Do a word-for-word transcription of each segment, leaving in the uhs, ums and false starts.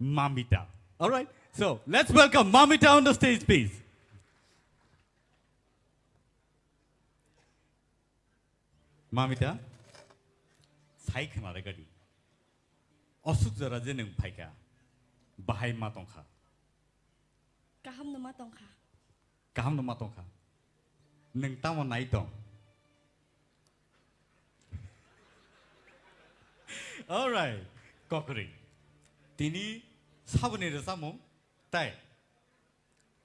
Mamita. All right. So let's welcome Mamita on the stage, please. Mamita, sai khna re gadi. Osuk jora je nwng phaikha, bahai ma tongkha? Kaham no ma tongkha. Kaham no ma tongkha. Nwng tamo nai tong? All right, kokri. Tini saboni rwchapmung tai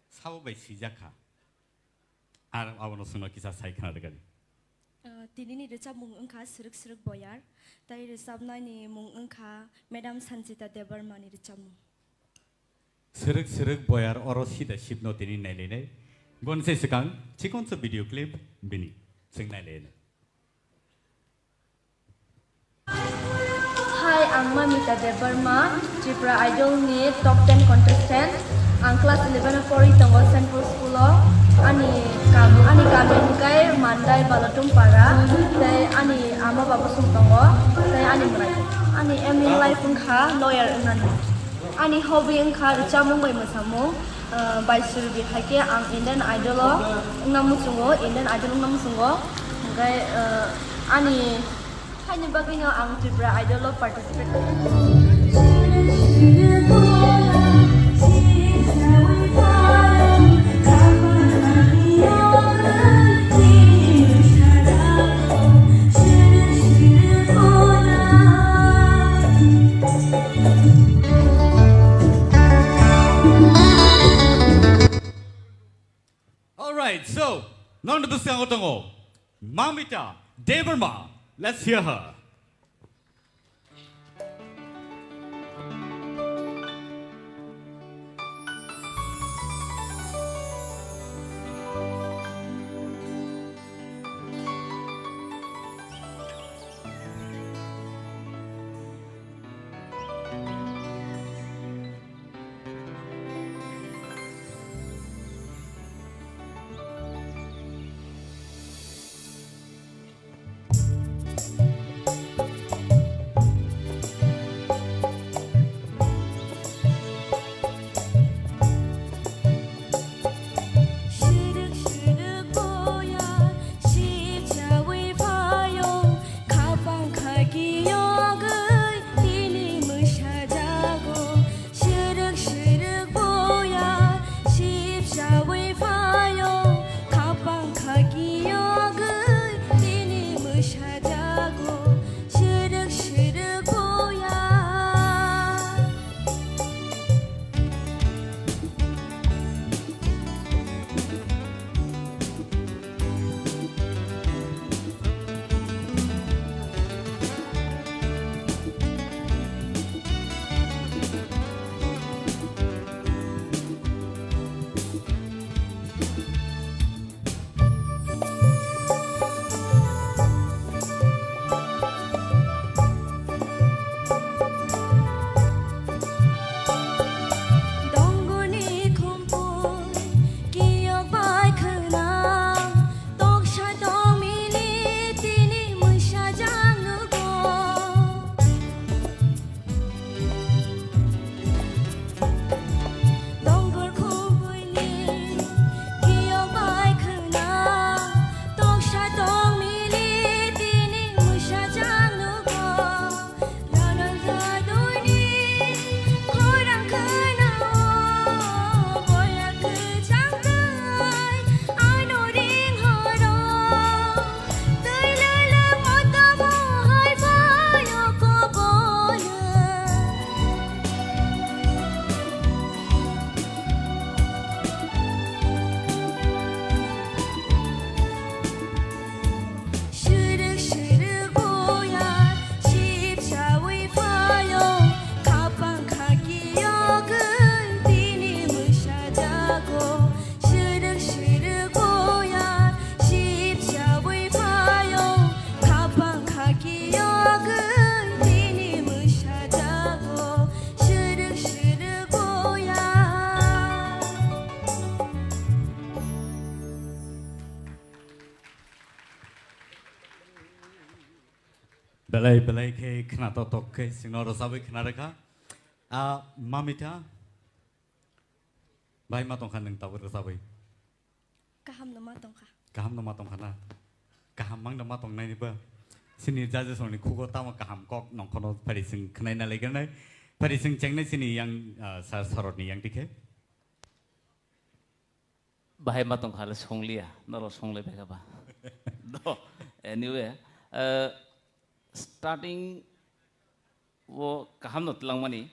sabo bai swijak kha. Ar abono swngno kisa sai khna rwgani. Uh, tinini rwchapmung wngkha Srwk Srwk Boyar, tai rwchapnani mung wngkha Madam Sanjita Debbarmani rwchapmung. Srwk Srwk Boyar oro sida sibno tini nailainai. Boni se swkang chikonsa video clip bini. Chwng nailainai. Hi, ang Mamita Debbarma, Tripura Idol ni top ten contestant. Ang class eleven o pori tongo Saint Paul School o. Ani kam, ani kami hwnkhe Mandai Balatum Para. Tei ani ama baba song tongo. Tei ani mwrai. Ani aim in life wngkha lawyer wngnani. Ani hobby wngkha rwchapmung bai mwsamung. Ah, bai suri di hai khe ang Indian Idol o wngna muchungo, Indian Idol wngna muchungo. Hwnkhe, ah, ani haini bagwino ang Tripura Idol o participate khlai. All right, so, nang bwskango tongo Mamita Debbarma. Let's hear her. Khapang khaki yogwi tini mwsajago, srwk srwk boya sipsawi phaio. Khapang khaki yogwi tini mwsajago, srwk srwk boya. Dongoni khumpui kiyok bai khwnam, toksa tongmili tini mwsajak nugo. Dongor khubuini kiyok bai khwna, toksa tongmili tini mwsajak nugo. Ranang jaduini khorang khwnao, boya kwchang tei ano ring horo. Srwk srwk boya sipchawi phaio, khapang khaki yogwi tini mwsajago. Srwk srwk boya. Belai belai khe khna tok tok khe chwngno rwchabwi khna rwkha. A Mamita, bai ma tongkha nwng tabuk rwchabwi? Kaham no ma tongkha. Kaham no ma tongkha na? Kaham mang no ma tongnai ni ba? Sini judges rokni khugo tamo kaham kok nongkhono phari chwng khwnai na legenai. Phari chwng chengnai sini yang, ah, sir Sorotni yang tikhe. Bahai ma tongkha le songliya, norok songlai bai kha ba. Do, anyway, eh, starting o kaham no twlangmani,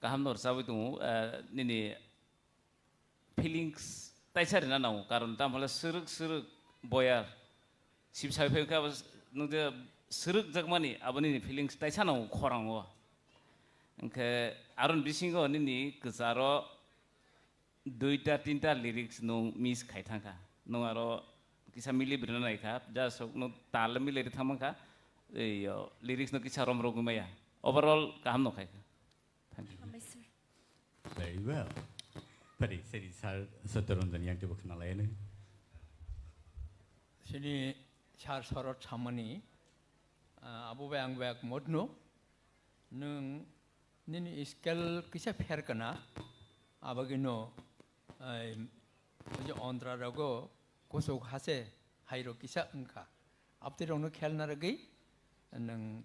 kaham no rwchabwi tongo, eh, nini feelings taisa rina nango, karon tamo le swrwk swrwk boyar, sip sai phai khe abo nung je swrwk jakmani, abo nini feelings taisa nango khorang o. Hwnkhe aron bisingo nini kwcharo duita tinta lyrics nung miss khai thangkha. Nung aro kisa mili brina nai kha, just nung tal mili ri thangmang kha, ei, yo, lyrics no kisa rom rogwi maya. Overall kaham no khai kha. Thank you. Hambai sir. Very well. Pari, seri sir Satyaranjan yang tebo khna lai ne. Sini sir Sorot samani, ah, abo bai ang bai modno. Nung nini scale kisa pher kana, abagino, ai, je ontra rogo kusuk hase hairo kisa wngkha. Abti rokno khel narwgwi nwng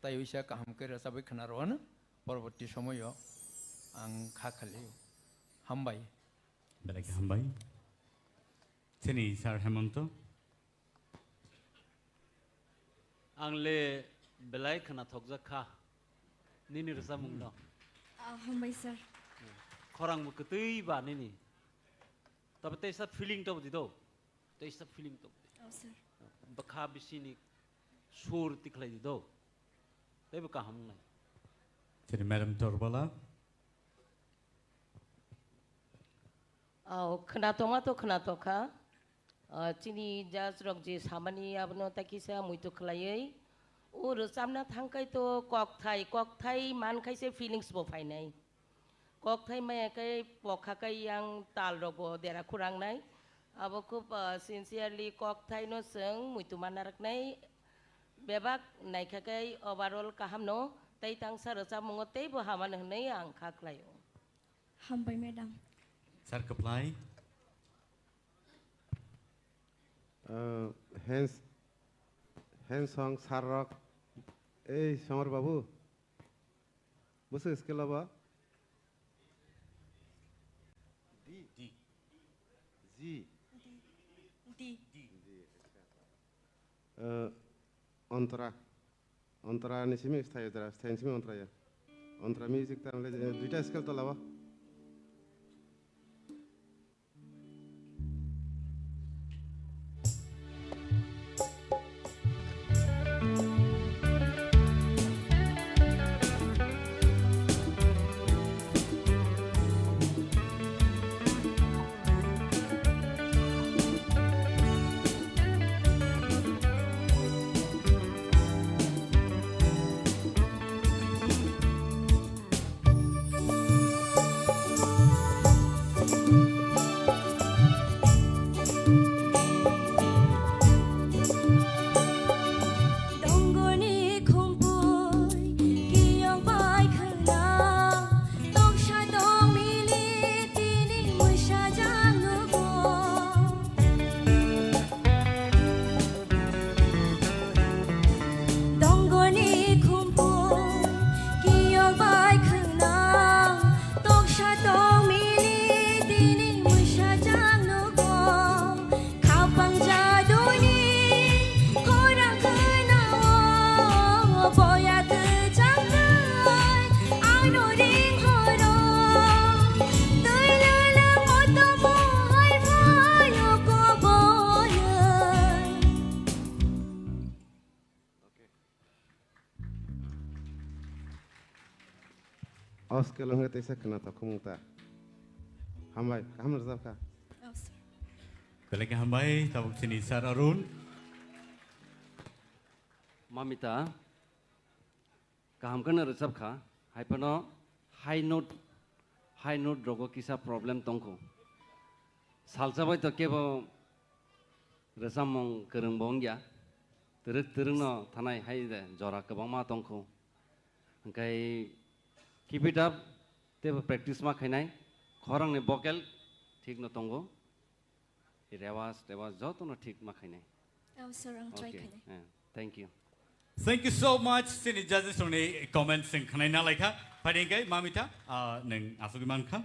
taiwisa kaham khe rwchabwi khna rwano, porborti somoyo ang kha khali. Hambai. Belai khe hambai. Chini sir Hemonto. Ang le belai khwnathokjak kha nini rwchapmung no. Ah, hambai sir. Khorang bo kwtwi ba nini. Tabe teisa feeling to di do. Teisa feeling to di. Oh, sir. Bwkha bisini sur tikhlai di do. Teibo kaham wngnai. Chini madam Torbala. Oh, khwnathokma to khwnathokha. Ah, chini judge rok je samani abono ta kisa muitu khwlaiwi. O rwchapna thangkai to kokthai, kokthai mankhaise feelings bo phainai. Kokthai maya khe pokha khe yang tal rok bo dera khurangnai. Abo khub, ah, sincerely kokthai no chwng muitu manna rwknai. Bebak naikha khe overall kaham no tei tangsa rwchapmungo teibo hamano hwnwi ang kha khlaio. Hambai madam. Sir kwplai. Uh, hands, hands song sir rok. Ei Somar babu. Bwswk scale o ba? D. D. G. D. D. D, acha. Uh, Ontra. Ontra ni simi sthayo jora, sthaini simi Ontra ya. Ontra music ta mle, eh, duita scale to laba. Dongoni khumpui kiyok bai khwna, toksa tong mili tini mwsa jang nugo. Dongoni khumpui kiyok bai khwna, toksa tong mili tini mwsa jang nugo. Khapang jaduni khorang khwnao, boya kwchang twi ano ring horo. Twi lala motomo hai phaio koboi. O scale wngkha teisa khwnathok khumung ta. Hambai, kaham rwchapkha. Oh, sir. Belai khe hambai, tabuk chini sir Arun. Mamita, kaham kheno rwchapkha, hai phano high note, high note rogo kisa problem tongkho. Salsa bai to kebo rwchapmung kwrwngbo wngya. Twrwk twrwkno thanai hai de jora kwbangma tongkho. Hwnkhe Keep it up. Tebo practice ma khainai. Khorang ni vocal thik no tongo. Rewas, rewas joto no thik ma khainai. Oh, sir, ang try khainai. Thank you. Thank you so much. Sini judges rokni comments sing khnai na laikha. Phaidi hingke mamita, ah, neng asugwi mankha.